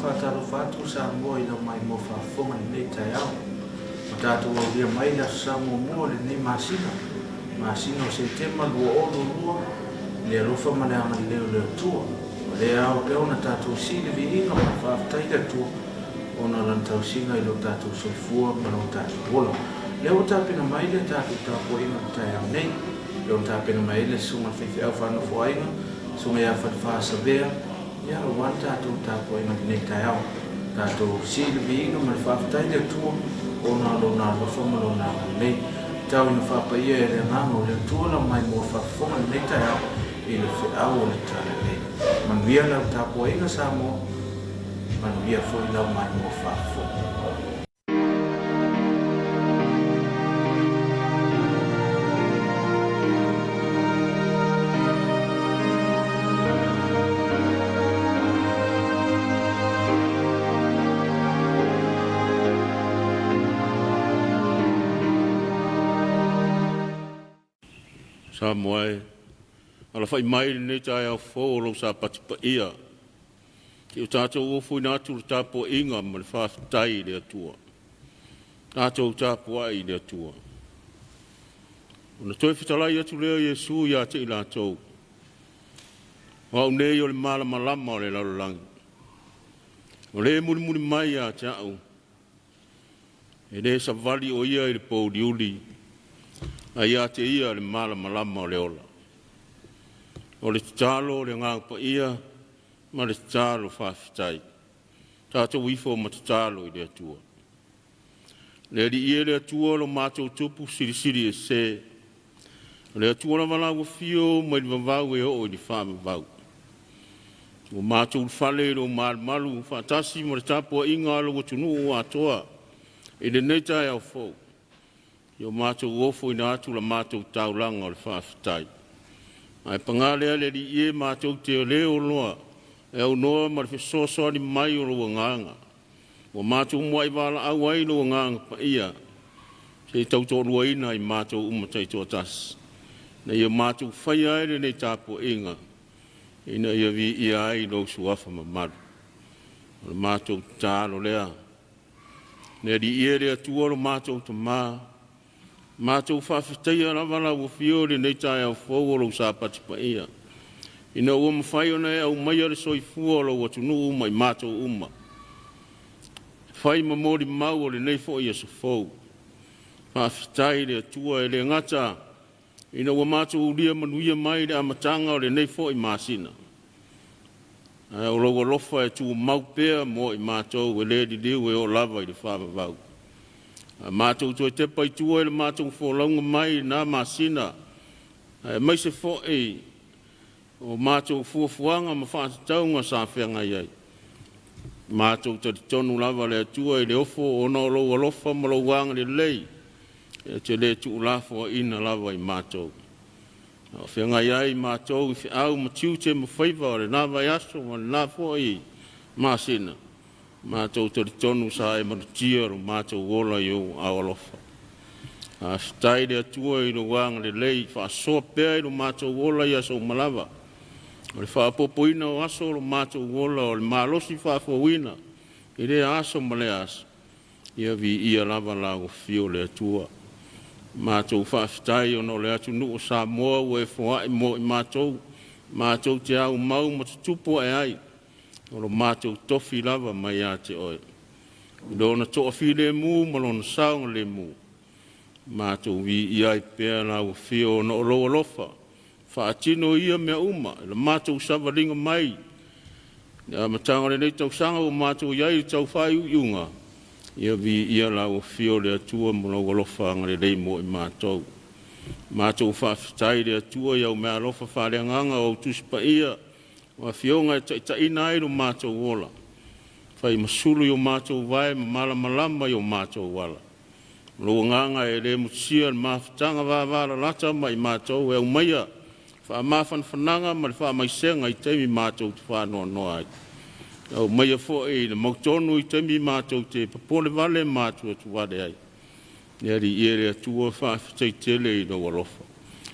Faatalofa atu Samoa i lau maimoa faafofoga i lenei taeao. Ua tatou aulia mai le Aso Sa muamua o lenei masina, masina o Setema 2022, i le alofa ma le agalelei o le Atua. O lea ao pea ona tatou sii le viiga ma le faafetai i le Atua ona o Lana tausiga i lo tatou soifua ma lo tatou ola. O lea ua tapena mai le tatou tapuaiga i le taeao nei. O lea ua tapena mai ai le Susuga i le Faifeau Faanofoaiga, Susuga ia Falefa Savea, Ia, aua le tatou tapuaiga i lenei taeao. Tatou sii le viiga ma le faafetai i le Atua ona o Lona alofa ma Lona agalelei. Tau ina faapaia e le Agaga o le Atua lau maimoa faafofoga i lenei taeao i le feau o le Talalelei. Manuia lau tapuaiga Samoa, manuia foi lau maimoa faafofoga. Samoa e, alafai mai i lenei taeao fou o lou Sapati paia, se i o tatou ofoina atu le tapuaiga ma le faafetai i le Atua. Tatou tapuai i le Atua. Ona toe fetalai atu lea o Iesu ia te i latou, O au nei o le malamalama o le lalolagi. O le mulimuli mai ia te au, e le savali o ia i le pouliuli, a ia te ia le malamalama o le ola. O le tatalo o le Agaga Paia ma le tatalo faafetai. Tatou ifo ma tatalo i le Atua. Le Alii e le Atua lo matou Tupu silisili ese, o le Atua lava lau afio mai le vavau e oo i le faavavau. Ua matou ulufale i lou malumalu faatasi ma le tapuaiga a lou atunuu atoa i lenei taeao fou, ia o matou ofoina atu la matou taulaga o le faafetai. Ae paga lea le Alii e, matou te le oloa e aunoa ma le fesoasoani mai o lou Agaga. Ua matou muai valaau ai lou Agaga Paia se i tautoaluaina i matou uma taitoatasi, ina ia matou faia ai lenei tapuaiga ina ia viia ai lou suafa mamalu. O le matou tatalo lea. Le Alii e, le Atua lo matou Tamā, matou faafetaia lava lau afio i lenei taeao fou o lou Sapati paia, ina ua mafai ona e aumaia le soifua o lou atunuu ma i matou uma, fai ma molimau o lenei foi aso fou. Faafetai i le Atua e le gata ina ua matou ulia manuia mai le amataga o lenei foi masina, ae o lou alofa e tumau pea mo i matou e le liliu e oo lava i le faavavau. A matou toe tepa i tua i le matou folauga mai na masina, aemaise foi o matou fuafuaga ma faatatauga sa feagai ai, matou talitonu lava le Atua i le ofo ona o lou alofa ma lou agalelei e te le tuulafoaina lava i matou. A o feagai ai matou i feau ma tiute ma faiva o lena vaiaso ma lena foi masina, matou talitonu sa e malutia lo matou ola i ou aao alofa. Faafetai le Atua i lou agalelei faasoa pea i lo matou ola i aso uma lava. O le faaopoopoina o aso o lo matou ola, o le malosi faafouina i lea aso ma lea aso, ia viia lava lau afio le Atua. Matou faafetai ona o le atunuu o Samoa ua e foai mo i matou, matou te aumau ma tutupu ae ai, o lo matou tofi lava mai ia te oe. I lona toafilemu ma lona saogalemu, matou viia ai pea lau afio ona o lou alofa, faatino ia mea uma i le matou savaliga mai le amataga o lenei tausaga ua matou i ai i le taufaaiuiuga, ia viia lau afio le Atua ma lou alofa agalelei mo i matou. Matou faafetai i le Atua i au meaalofa faaleagaga o au Tusi Paia o afioga e taitaiina ai lo matou ola, fai ma sulu i o matou vae ma malamalama i o matou ala. O lou Agaga e le motusia le mafutaga vavalalata ma i matou e aumaia faamafanafanaga ma le faamaisega i taimi matou te faanoanoa ai. E aumaia foi le mautonu i taimi matou te popole vale ma atuatuvale ai. Le Alii e, le Atua, faafetai tele i lou alofa.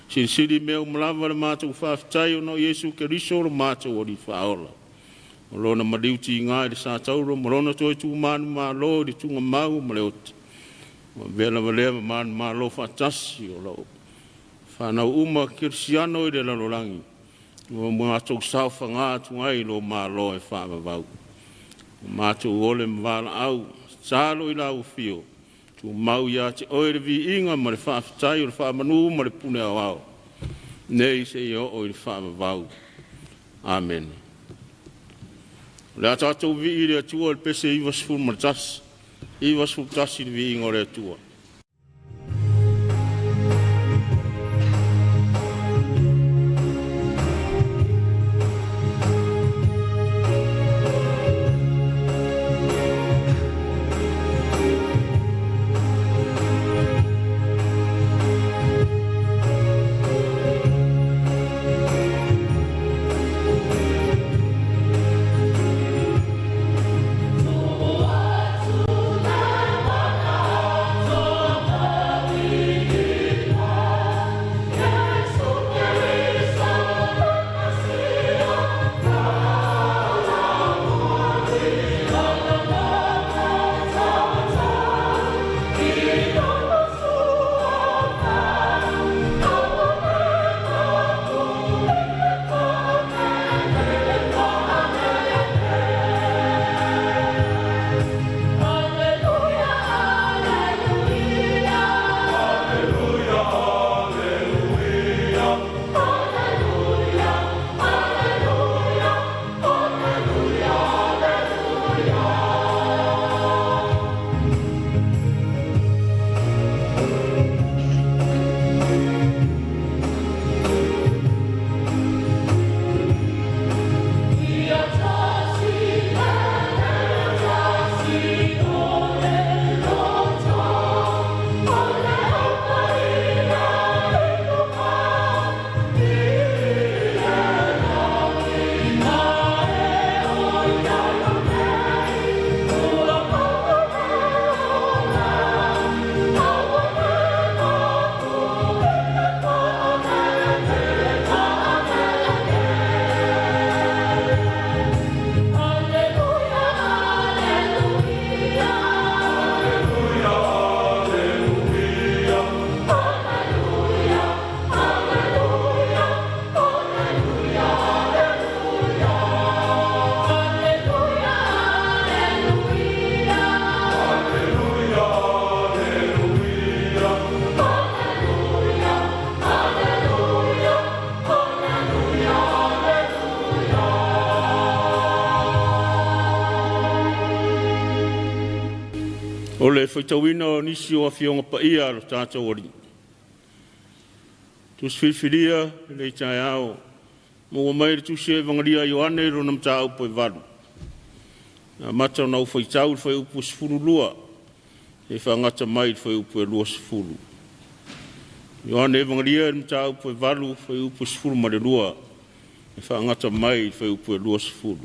Silisili mea uma lava le matou faafetai ona o Iesu Keriso lo matou Alii Faaola. O Lona maliu tiga i le sa taula ma Lona toe tu manumalo i le tugamau ma le oti, ua avea lava lea ma manumalo faatasi o lau fanau uma kerisiano i le lalolagi, ua matou saofaga atu ai i lo Malo e faavavau. Ua matou ole ma valaau, tatalo i lau Afio, tumau ia te Oe le viiga ma le faafetai o le faamanu ma le pule aoao, nei seia oo i le faavavau. Amene. O le a tatou vivii i le Atua i le pese 91, 91 i le viiga o le Atua. O le faitauina o nisi o Afioga Paia a lo tatou Alii, Tusi Filifilia i lenei taeao, maua mai le Tusi Evagelia a Ioane i lona mataupu e 8, e amata ona ou faitau i le fuaiupu 12 seia faagata mai i le fuaiupu e 20. Ioane Evagelia i le mataupu e 8, fuaiupu 12 e faagata mai i le fuaiupu e 20.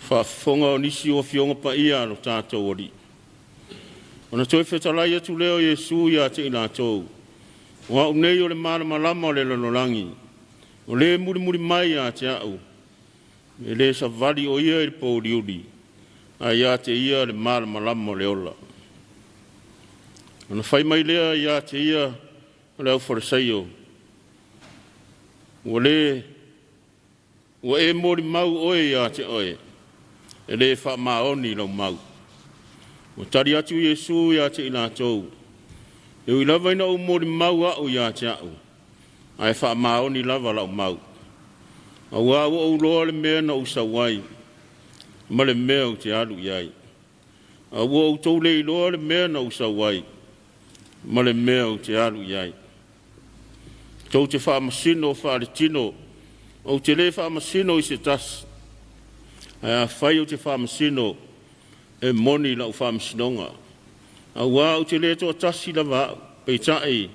Faafofoga o nisi o Afioga Paia a lo tatou Alii. Ona toe fetalai atu lea o Iesu ia te i latou, “O A'u nei o le malamalama o le lalolagi. O le mulimuli mai ia te a'u, e le savali o ia i le pouliuli, ae ia te ia le malamalama o le ola.” Ona fai mai lea ia te ia o le aufalesaio, “Ua le ua e molimau oe ia te oe, e le faamaoni lau mau.” Ua tali atu Iesu ia te i latou, “E ui lava ina ou molimau a'u ia te a'u, ae faamaoni lava la'u mau, auā ua ou iloa le mea na ou sau ai, ma le mea ou te alu i ai. Ae ua outou le iloa le mea na ou sau ai, ma le mea ou te alu i ai. Tou te faamasino faaletino, ou te le faamasino i se tasi. Ae afai ou te faamasino, e moni lau faamasinoga, auā ou te le toatasi lava au, peitai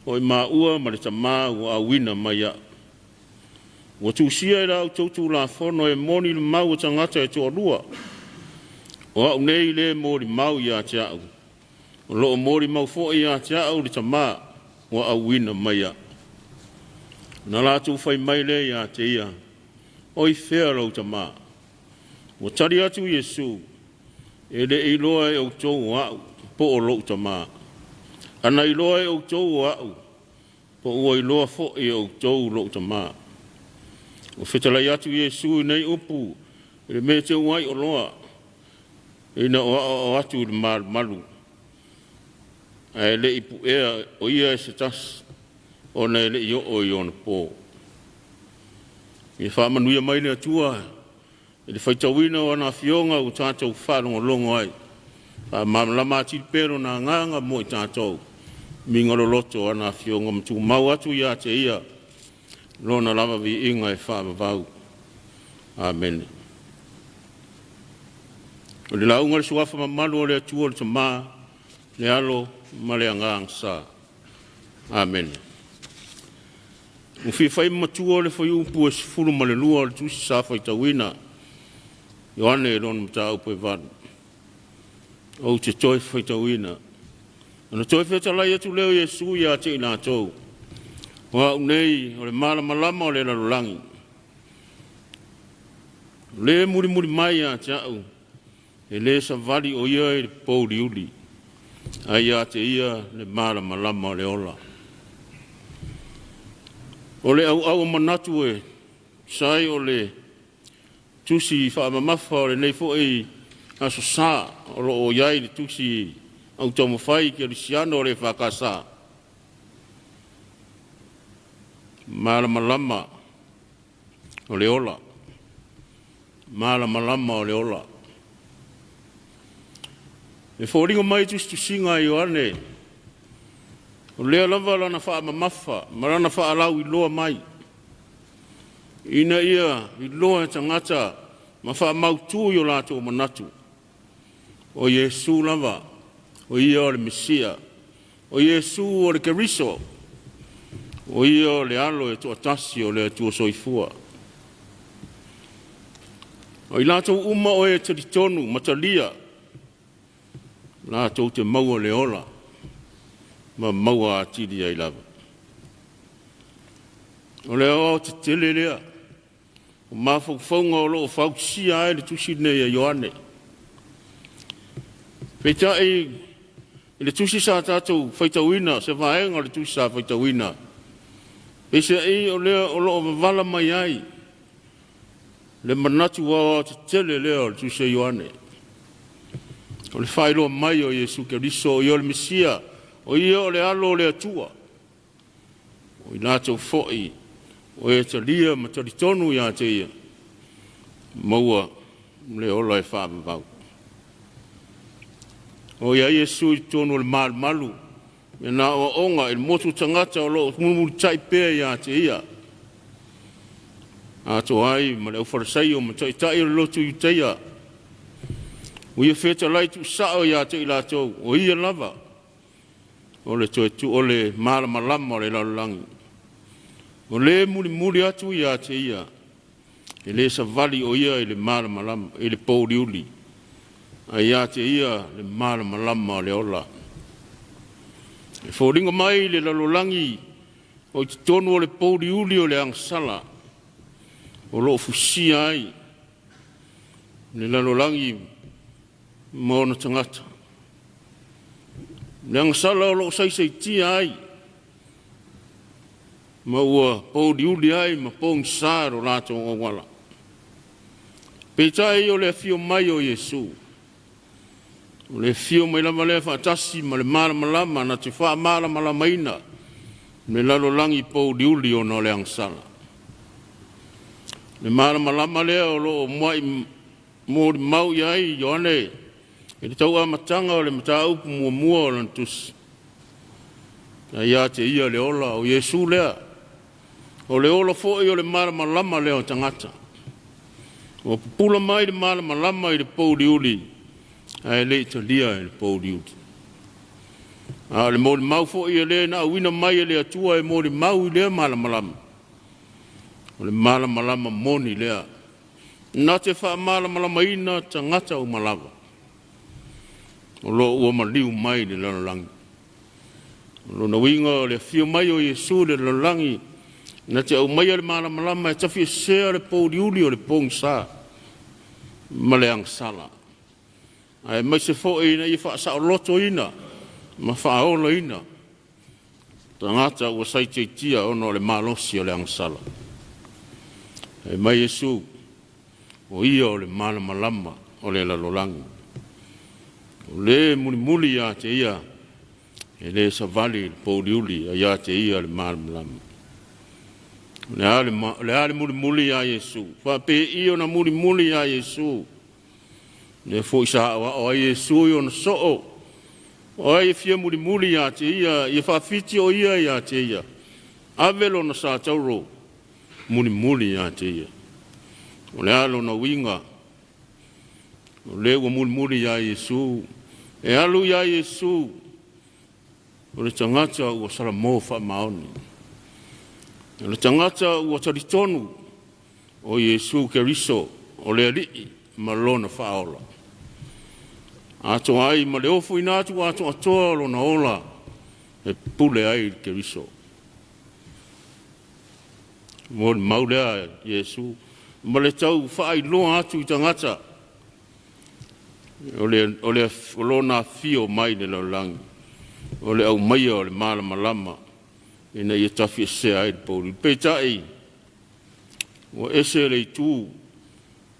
o i maua ma le Tama ua auina mai au. Ua tusia i la outou Tulafono, e moni le mau a tagata e toalua. O a'u nei le molimau ia te a'u, o loo molimau foi ia te a'u le Tama ua auina mai au.” Ona latou fai mai lea ia te ia, O i fea lou Tamā? Ua tali atu Iesu, E le iloa e outou o a'u po o lo'u Tamā. Ana iloa e outou o a'u, po ua iloa fo'i e outou lo'u Tamā. Ua fetalai atu Iesu i nei upu i le mea e teu ai oloa, ina o aoao atu i le malumalu, ae le i puea o ia e se tasi, ona e le i oo i ona po. Ia faamanuia mai le Atua i le faitauina o ana afioga ua tatou faalogologo ai. Faamalamalama atili pea Lona Agaga mo i tatou, miga loloto o ana afioga ma tumau atu ia te Ia Lona lava viiga e faavavau. Amene. O le lauga a le Suafa mamalu o le Atua le Tama, le Alo ma le Agaga Sa. Amene. Ua fia fai matua le fuaiupu e 12 o le tusi sa faitauina Ioane i lona mataupu e 8. Ou te toe faitauina. Ona toe fetalai atu lea o Iesu ia te i latou, o au nei o le malamalama o le lalolagi. O le mulimuli mai ia te a'u, e le savali o ia i le pouliuli, ae ia te ia le malamalama o le ola. O le auau o manatu e tusa ai o le tusi faamamafa o lenei foi aso Sa o lo o i ai le tusi au taumafai kerisiano o le EFKS, malamalama o le ola, malamalama o le ola. E foliga mai i tusitusiga a Ioane, o lea lava lana faamamafa ma lana faalauiloa mai, ina ia iloa e tagata ma faamautu i o latou manatu, o Iesu lava, o Ia o le Mesia, o Iesu o le Keriso, o Ia o le Alo e toatasi o le Atua Soifua. O i latou uma o e talitonu ma talia, latou te maua le ola ma maua atili ai lava. O le aoaotetele lea o mafaufauga o lo o fausia ai le tusi lenei a Ioane. Peitai i le tusi sa tatou faitauina, se vaega o le tusi sa faitauina, peiseai o lea o lo o wavala mai ai le manatu aoaotetele lea o le tusi a Ioane, o le faailoa mai o Iesu Keriso o Ia o le Mesia, o Ia o le Alo o le Atua. O i latou foi o e talia ma talitonu ia te Ia, maua le ola e faavavau. O i ai Iesu i totonu o le malumalu i ana aoaoga i le motu o tagata o lo o mulimulitai pea ia te Ia, atoa ai ma le aufalesaio ma taitai o le lotu Iutaia. Ua ia fetalai tuusao ia te i latou, o Ia lava o le toe tu o le malamalama o le lalolagi. O le mulimuli atu ia te Ia, e le savali o Ia i le malamalama i le pouliuli, ae ia te Ia le malamalama o le ola. E foliga mai le lalolagi o i totonu o le pouliuli o le agasala o lo o fusia ai le lalolagi ma ona tagata. Le agasala o lo o saisaitia ai ma ua pouliuli ai ma pogisa lo latou auala. Peitai o le afio mai o Iesu, o le afio mai lava lea faatasi ma le malamalama na te faamalamalamaina le lalolagi pouliuli ona o le agasala. Le malamalama lea o lo o muai molimau i ai Ioane i le tau amataga o le mataupu muamua o lana tusi, ae ia te ia le ola, o Iesu lea, o le ola foi o le malamalama lea o tagata. Ua pupula mai le malamalama i le pouliuli, ae le i talia e le pouliuli. A o le molimau foi e le na auina mai e le Atua e molimau i lea malamalama, o le malamalama moni lea, na te faamalamalamaina tagata uma lava o lo o ua maliu mai i le lalolagi. O lona uiga o le afio mai o Iesu i le lalolagi. Na te aumaia le malamalama e tafiesea le pouliuli o le pogisa ma le agasala, aemaise foi ina ia faasaolotoina ma faaolaina tagata ua saitiitia ona o le malosi o le agasala. Fai mai Iesu, o Ia o le malamalama o le lalolagi. O le mulimuli ia te Ia, e le savali i le pouliuli, a ia te Ia le malamalama. O le a le mulimuli ia Iesu? Faapei ona mulimuli ia Iesu? Lea foi sa aoao ai Iesu i ona soo, o ai e fia mulimuli ia te ia, ia faafiti o ia ia te ia, ave lona sa tauro, mulimuli ia te ia. O le a lona uiga? O le ua mulimuli ia Iesu, e alu ia Iesu, o le tagata ua salamo faamaoni, o le tagata ua talitonu o Iesu Keriso o le Alii ma lona Faaola, atoa ai ma le ofoina atu atoatoa o lona ola e pule ai le Keriso. Molimau lea Iesu ma le tau faailoa atu i tagata o lona afio mai i le lalolagi, o le aumaia o le malamalama ina ia tafiesea ai le pouliuli. Peitai, ua ese le itu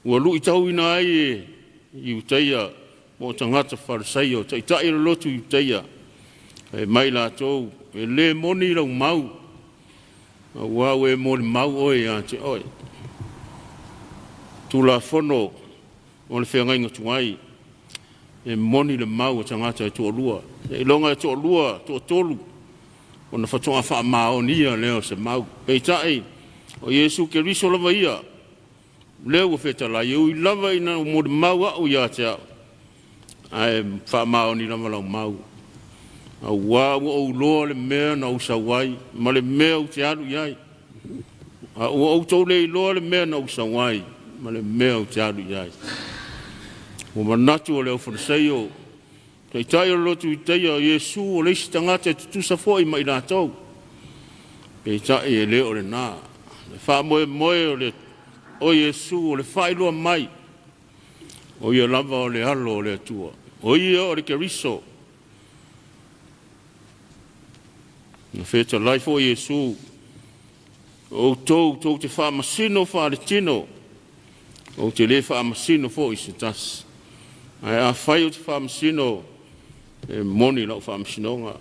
ua luitauina ai e Iutaia po o tagata Farisaio, taitai o le lotu Iutaia, fai mai latou, e le moni lau mau, aua ua e molimau oe ia te oe. Tulafono o le feagaiga tuai, e moni le mau a tagata e toalua, seiloga e toalua, toatolu ona faatoa faamaonia lea o se mau. Peitai, o Iesu Keriso lava ia lea ua fetalai, e ui lava ina molimau au ia te au, ae faamaoni lava lau mau, aua ua ou iloa le mea na ou sau ai ma le mea ou te alu i ai, a ua outou le iloa le mea na ou sau ai ma le mea ou te alu i ai. Ua manatu o le aufalesaio, taitai o le lotu Iutaia, o Iesu o le isi tagata e tutusa foi ma i latou, peitai e le o lena. Le faamoemoe o Iesu o le faailoa mai, o Ia lava o le alo o le Atua, o Ia o le Keriso. Na fetalai foi Iesu, o outou tou te faamasino faaletino, ou te le faamasino foi i se tasi. Ae afai ou te faamasino, e moni lau faamasinoga.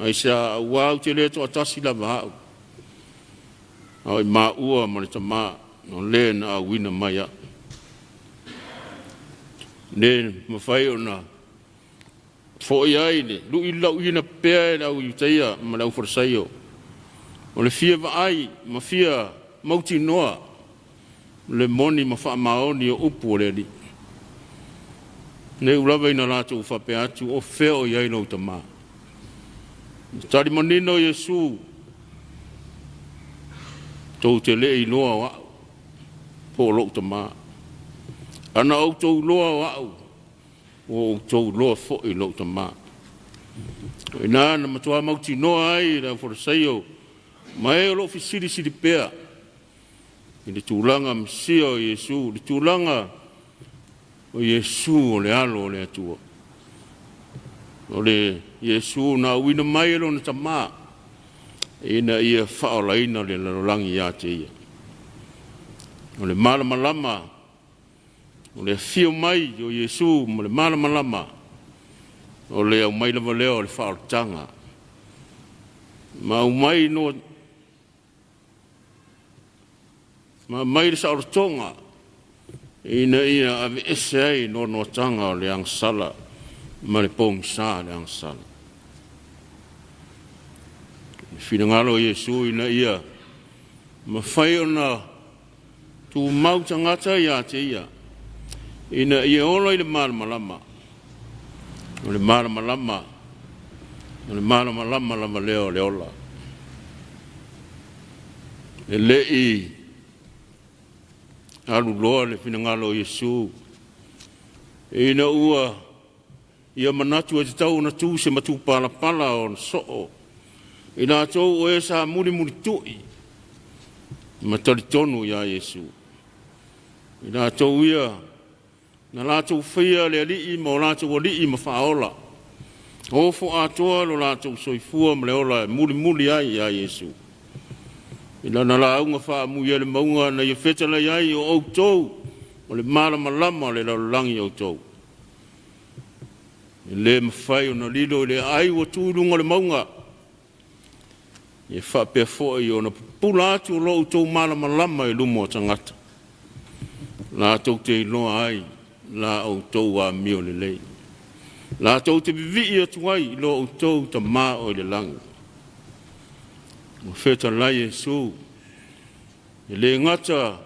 Aisea? Aua ou te le toatasi lava au, a o maua ma le Tama o Le na auina mai au. Le mafai ona foi ai le luilauina pea e le au Iutaia ma le aufalesaio o le fia vaai ma fia mautinoa le moni ma faamaoni o upu a le Alii. Ne i lava ina latou faapea atu, o fea o i ai lou Tama? Na tali manino Iesu, tou te le iloa o au po o lou Tama. Ana outou iloa o au, ua outou iloa foi lou Tama. O ina na matua mautinoa ai le aufalesaio ma e o lo o fesilisili pea i le tulaga Mesia o Iesu, le tulaga o Iesu o le alo o le Atua. O le Iesu na auina mai e lona Tama ina ia faaolaina le lalolagi ia te Ia. O le malamalama o le afio mai o Iesu ma le malamalama, o le aumai lava lea o le faaolataga ma aumai no ma aumai le saolotoga ina ia aveese ai noanoataga o le agasala ma le pogisa o le agasala. Le finagalo o Iesu ina ia mafai ona tumau tagata ia te Ia, ina ia ola i le malamalama, o le malamalama, o le malamalama lava lea o le ola. E le i aluloa le finagalo o Iesu ina ua ia manatu e tatau ona tu se matupalapala o ona soo, i latou o e sa mulimulitu'i. ma talitonu iā Iesu. I latou ia na latou faia le Alii ma o latou Alii ma Faaola, ofo atoa lo latou soifua ma le ola e mulimuli ai ia Iesu. I lana lauga faaamuia i le mauga na ia fetalai ai, “O outou o le malamalama o le lalolagi outou. E le mafai ona lilo i le aai ua tu i luga o le mauga. Ia faapea foi ona pupula atu o lo outou malamalama i luma o tagata, latou te iloa ai la outou amio lelei, latou te vivii atu ai i lo outou Tama o i le lagi.” Ua fetalai Iesu, e le gata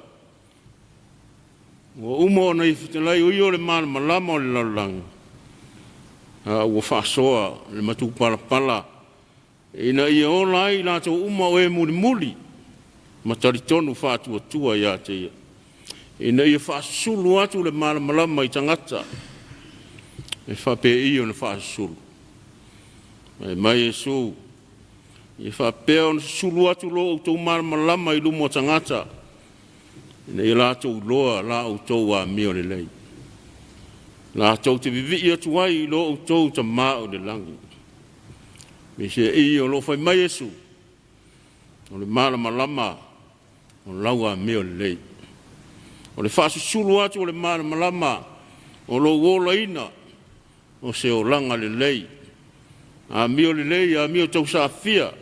ua uma ona ia fetalai o Ia o le malamalama o le lalolagi, a ua faasoa le matupalapala ina ia ola ai i latou uma o e mulimuli ma talitonu faatuatua ia te Ia, ina ia faasusulu atu le malamalama i tagata, e faapei ona faasusulu? Fai mai Iesu, ia faapea ona susulu atu lo outou malamalama i luma o tagata, ina ia latou iloa la outou amio lelei, latou te vivii atu ai i lo outou Tama o i le lagi. Peiseai o lo o fai mai Iesu, o le malamalama o lau amio lelei. O le faasusulu atu o le malamalama o lou olaina o se olaga lelei, amio lelei, amio tausaafia,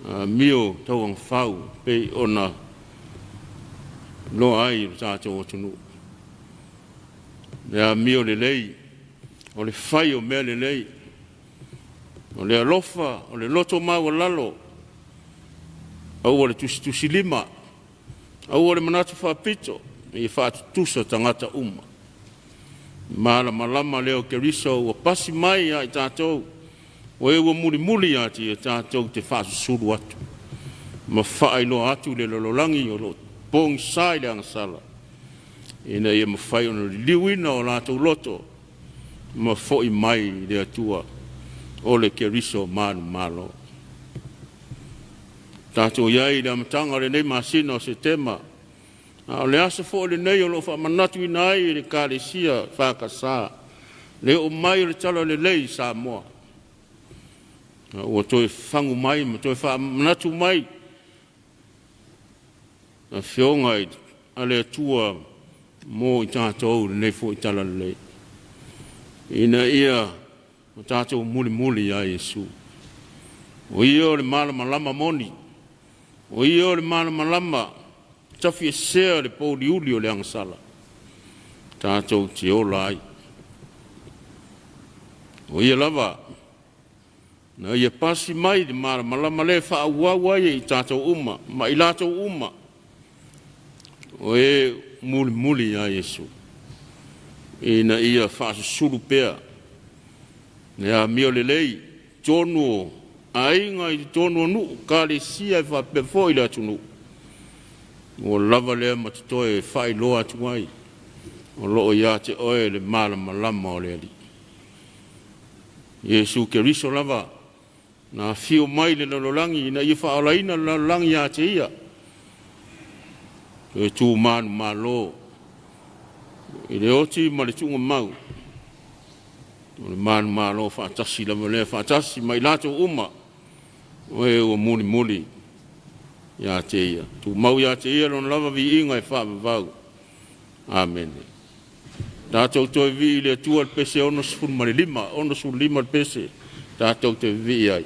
amio tauagafau pei ona iloa ai e le tatou atunuu. Le amio lelei o le fai o mea lelei, o le alofa, o le loto maualalo, aua le tusitusilima, aua le manatu faapito, ia faatutusa tagata uma. Malamalama lea o Keriso ua pasi mai ia i tatou o e ua mulimuli ia te Ia tatou te faasusulu atu ma faailoa atu i le lalolagi o lo o pogisa i le agasala ina ia mafai ona liliuina o latou loto ma foi mai i le Atua o le Keriso manumalo. Tatou i ai i le amataga o lenei masina o Setema, a o le aso foi lenei o lo o faamanatuina ai e le Ekalesia EFKS le oo mai o le Talalelei i Samoa, a ua toe fafagu mai ma toe faamanatu mai Afioga a le Atua mo i tatou i lenei foi Talalelei, ina ia o tatou mulimuli ia Iesu. O Ia o le malamalama moni, o Ia o le malamalama e tafiesea le pouliuli o le agasala, tatou te ola ai. O Ia lava na Ia pasi mai le malamalama lea e faaauau ai e i tatou uma ma i latou uma o e mulimuli ia Iesu, ina ia faasusulu pea le amio lelei i totonu o aiga, i totonu o nuu, ekalesia faapea foi le atunuu. Ua lava lea ma totoe e faailoa atu ai o lo o ia te oe le malamalama o le Alii. Iesu Keriso lava na afio mai i le lalolagi ina ia faaolaina le lalolagi ia te Ia, toe tu manumalo i le oti ma le tuugamau, o le manumalo faatasi lava lea faatasi ma i latou uma o e ua mulimuli ia te Ia. Tumau ia te Ia Lona lava viiga e faavavau. Amene. Tatou toe vivii i le Atua i le pese 65, 65 le pese tatou te vivii ai.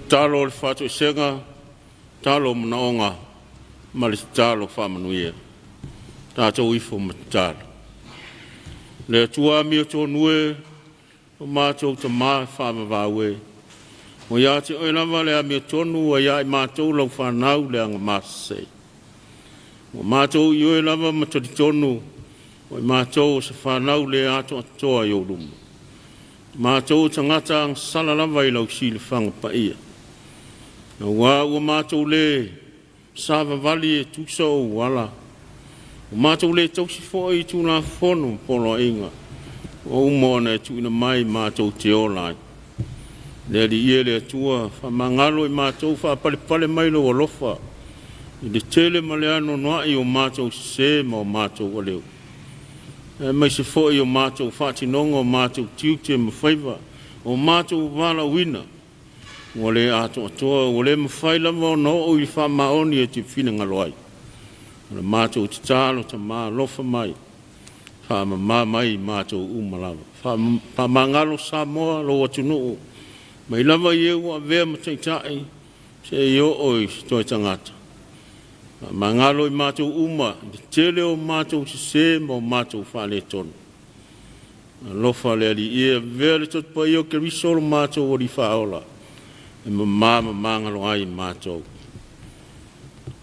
tatalo o le faatoesega, tatalo o manaoga ma le tatalo faamanuia. Tatou ifo ma tatalo. Le Atua amiotonu e, o matou Tama faavavau e, ua ia te Oe lava le amiotonu ua ia i matou lau fanau le agamasese. Ua matou ioe lava ma talitonu o i matou o se fanau le atoatoa i ou luma. O matou o tagata agasala lava i lau silafaga paia, auā ua matou le savavali e tusa o ou ala, ua matou le tausi foi i Tulafono ma poloaiga ua uma ona e tuuina mai matou te ola ai. Le Alii e le Atua, faamagalo i matou, faapalepale mai lou alofa i le tele ma le anoanoai o matou sesē ma o matou aleu, aemaise foi o matou faatinoga o matou tiute ma faiva, o matou valaauina ua le atoatoa, ua le mafai lava ona oo i le faamaoni e te finagalo ai. O le matou tatalo, Tama alofa mai, faamama mai i matou uma lava. Faamagalo Samoa lou atunuu mai lava i e ua avea ma taitai seia oo i se toe tagata. Faamagalo i matou uma i le tele o matou sesē ma o matou faaletonu. Alofa le Alii e, avea le Toto Paia o Keriso lo matou Alii Faaola e mama ma magalo ai i matou.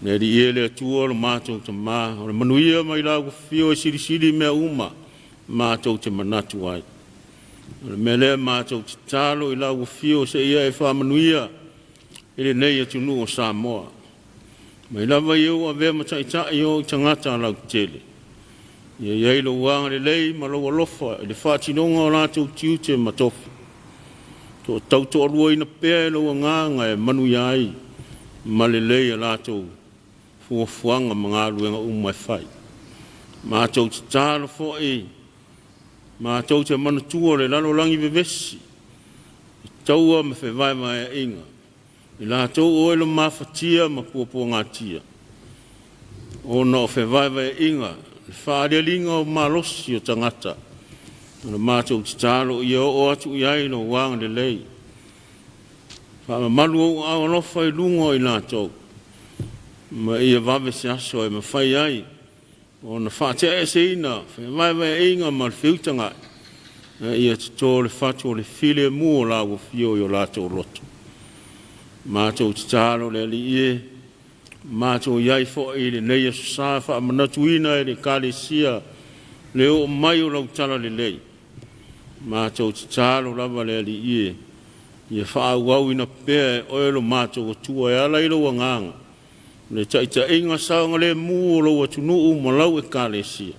Le Alii e le Atua lo matou Tama, o le manuia mai lau afio e silisili mea uma matou te manatu ai. O le mea lea matou te tatalo i lau afio seia e faamanuia i lenei atunuu o Samoa, mai lava i e ua avea ma taitai e oo i tagata lautele. Ia i ai lou agalelei ma lou alofa i le faatinoga o latou tiute ma tofi, tautoaluaina pea e lou Agaga e manuia ai ma lelei a latou fuafuaga ma galuega uma e fai. Matou tatalo foi matou te manatua le lalolagi vevesi i taua ma fevaevaeaiga, i latou o e mafatia ma puapuagatia ona o fevaevaeaiga, le faaalialiga o malosi o tagata. O le matou tatalo ia oo atu i ai lou agalelei, faamamalu ou aao alofa i luga o i latou, ma ia vave se aso e mafai ai ona faateaeseina fevaevaeaiga ma le feutagai, a ia toto le fatu o le filemu o lau afio i o latou loto. Matou tatalo le Alii e, matou i ai foi i lenei aso sa faamanatuina e le Ekalesia le oo mai o lau talalelei. Matou tatalo lava le Alii e, ia faaauauina pea e Oe lo matou Atua e ala i lou Agaga le taitaiga saogalemu o lou atunuu ma lau Ekalesia,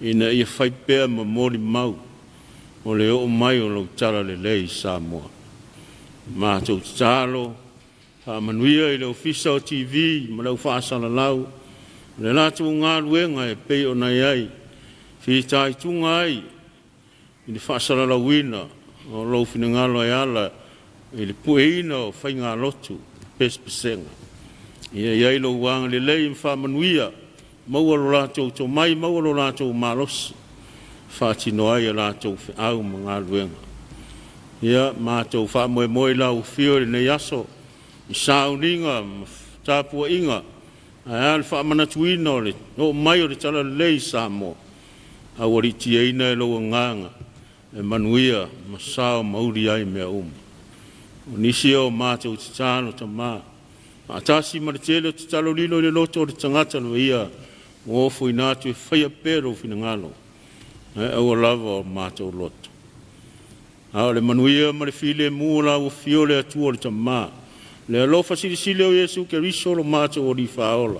ina ia fai pea ma molimau o le oo mai o lau talalelei i Samoa. Matou tatalo faamanuia i le Ofisa o TV ma le au faasalalau i le latou galuega e pei ona i ai, fitaituga ai i le faasalalauina o lou finagalo e ala i le pueina o faigalotu pesepesega. Ia i ai lou agalelei ma faamanuia, maua lo latou tomai, maua lo latou malosi e faatino ai a latou feau ma galuega. Ia matou faamoemoe i lau afio i lenei aso i sauniga ma tapuaiga ae a le faamanatuina o le oo mai o le talalelei i Samoa, aualiitiaina e lou Agaga e manuia ma sao ma uli ai mea uma. O nisi o matou tatalo, Tama, faatasi ma le tele o tatalo lilo i le loto o le tagata ia ua ofoina atu e faia pea lou finagalo, ae aua lava o matou loto. A o le manuia ma le filemu o lau afio le Atua le Tama, le alofa silisili o Iesu Keriso lo matou Alii Faaola,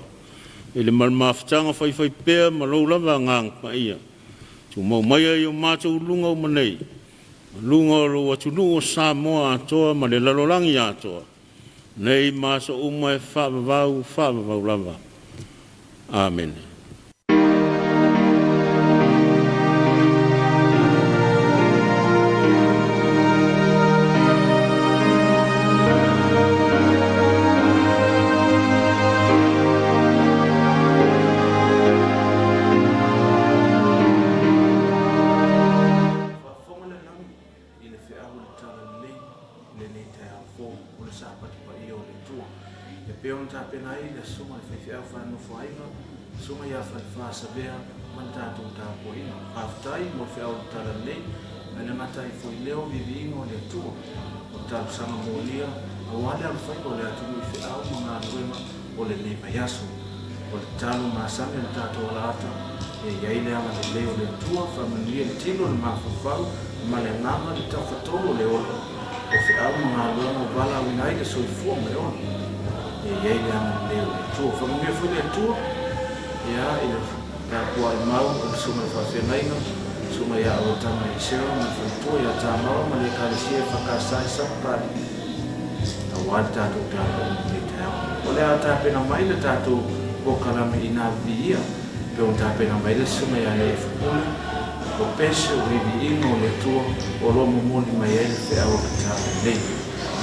i le mafutaga faifaipea ma lou lava Agaga Paia, tumau maia i o matou luga uma nei, ma luga o lou atunuu o Samoa atoa ma le lalolagi atoa, nei ma aso uma e faavavau, faavavau lava. Amene. Faafofoga le lagi i le feau o le talalelei i lenei taeao fou o le sa. le Susuga i le Faifeau Faanofo Aiga, Susuga ia Falefa Savea ma le tatou tapuaiga. Faafetai mo le feau o le Talalelei, ae le gata ai foi lea o viiviiga o le Atua, o talosaga molia aua le alofaiva o le atunuu i feau ma galuega o lenei vaiaso. O le tatalo masani a le tatou alaata, ia i ai le agalelei o le Atua, faamanuia le tino, le mafaufau ma le agaga, le tafatolu o le ola, o feau ma galuega o valaauina ai le soifua ma le ola. Ia i ai le agalelei o le Atua. Faamanuia foi le Atua, ia, i le tapuai mau o le Susuga i le Faafeagaiga, Susuga ia Auatama Esera ma le faletua ia Tamara ma le Ekalesia EFKS i Sapapalii, aua le tatou tapuaiga i lenei taeao. O le a tapena mai le tatou polokalame inā viia, pei ona tapena mai le Susuga ia Leefu Pule, o pese, o viiviiga o le Atua o lo o momoli mai ai le feau o le Talalelei.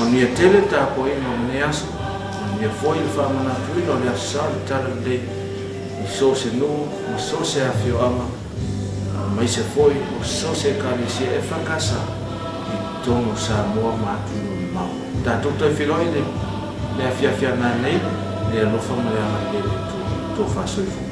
Manuia tele le tapuaiga o lenei aso, manuia foi le faamanatuina o le Aso Sa o le Talalelei i so o se nuu ma so o se afioaga, aemaise foi o so o se Ekalesia EFKS i totonu o Samoa ma atunuu mamao. Tatou toe feiloai i le afiafi a nanei, le alofa ma le agalelei o le Atua. Tofa soifua.